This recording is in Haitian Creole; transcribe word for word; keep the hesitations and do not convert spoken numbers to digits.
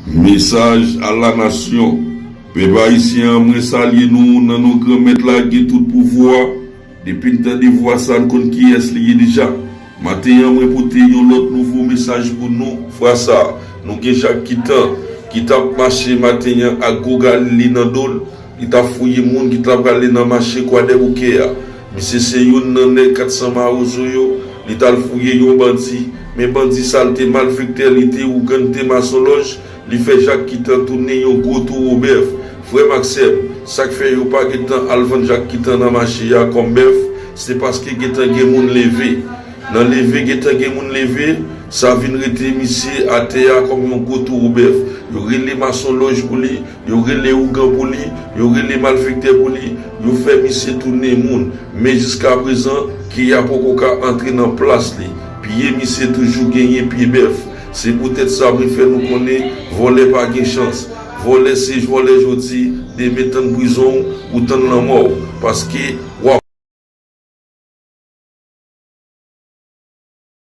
Mesaj a la nasyon. Pèp ayisyen an, mwen salye nou nan non Granmèt la ki gen tout pouvwa. Depi n tande vwa sa, n konn kiyès li ye deja. Maten an, mwen pote yon lòt nouvo mesaj pou nou. Fwa sa, nou gen Jak Kitan ki t ap mache maten an ak gwo galil li nan do l. Li t ap fouye moun ki t ap prale nan mache Kwadèboukè a. Misye se youn nan nèg kat san mawozo yo. Li t al fouye yon bandi, men bandi sa l te malfektè, li te ougan, li te masonlòj. Li fè Jak Kitan tounen yon gwo towo bèf. Frè m ak sè m, sa k fè yo pa gentan al vann Jak Kitan nan mache a kòm bèf, se paske gentan gen moun leve. Nan leve, gentan gen moun leve, sa vin rete misye atè a kòm yon gwo towo bèf. Yo rele masonlòj pou li, yo rele ougan pou li, yo rele malfektè pou li, yo fè misye tounen moun. Men jiskaprezan, ke a poko ka antre nan plas li. Pye misye toujou genyen pye bèf. Se poutèt sa mwen fè nou konnen vòlè pa gen chans. Vòlè se vòlè jodi, demen tann prizon w, ou tann lanmò w. Paske w ap